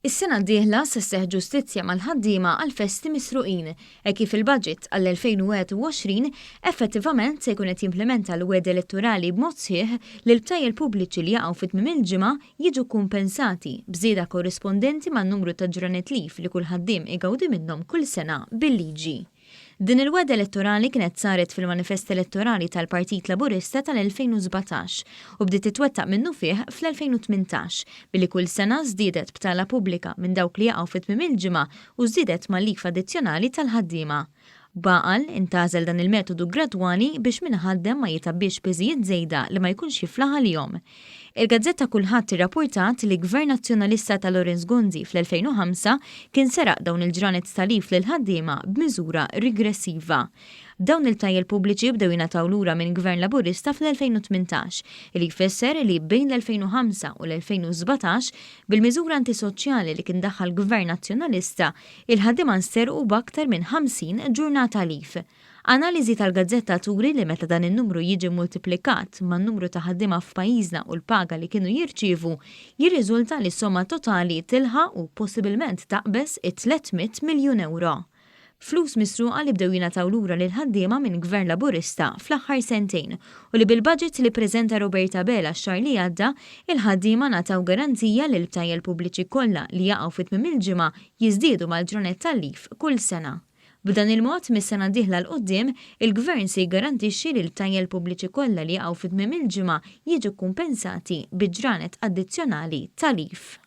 Is-sena d-dieħla se sseħħ ġustizzja mal-ħaddiema għall-festi misruqin, hekk kif il-budget għall-2021 effettivament se jkun qed jimplimenta l-wegħda elettorali b'mod sħiħ li l-btajjel pubbliċi li jaqgħu fi tmiem il-ġimgħa jiġu kkumpensati b'żieda korrispondenti man-numru ta' ġranet leave li kull ħaddiem igawdi minnhom kull sena bil-liġi. Din il-wegħda elettorali kienet saret fil-manifest elettorali tal-Partit Laburista tal-2017 u bdiet titwettaq minnufih fl-2018 billi kull sena żdiedet btala pubblika minn dawk li jaqgħu fi tmiem il-ġimgħa u żdiedet mal-leave addizzjonali tal-ħaddiema. B'għaqal, intgħażel dan il-metodu gradwali biex min iħaddem ma jitgħabbiex piżijiet żejda li ma jkunx jiflaħ għalihom. Il-gazzetta Kullħadd irrappurtat li Gvern Nazzjonalista ta' Lawrence Gonzi fl-2005 kien seraq dawn il-ġranet ta' leave lill-ħaddiema b'miżura rigressiva. Dawn il-btajjel pubbliċi bdew jingħataw lura minn Gvern Laburista fl-2018, li jfisser li bejn l-2005 u l-2017, bil-miżura antisoċjali li kien daħħal Gvern Nazzjonalista, Il-ħaddiema nsterqu b'aktar minn 50 ġurnata leave. Analiżi tal-gazzetta turi li meta dan in-numru jiġi mmultiplikat man-numru ta' ħaddiema f'pajjiżna u l-paga li kienu jirċievu, jirriżulta li s-somma totali tilħaq u possibilment taqbeż it-300 miljun ewro. Flus misruqa li bdew jingħataw lura lill-ħaddiema minn Gvern Laburista fl-aħħar sentejn u li bil-budget li ppreżenta Robert Abela x-xahar li għadda, il-ħaddiema ngħataw garanzija li l-btajjel pubbliċi kollha li jaqgħu fi tmiem il-ġimgħa jiżdiedu mal-ġranet tal-leave kull sena. B'dan il-mod, mis-sena d-dieħla 'l quddiem, il-Gvern se jiggarantixxi li l-btajjel pubbliċi kollha li jaqgħu fi tmiem il-ġimgħa jiġu kkumpensati bi ġranet addizzjonali ta' leave.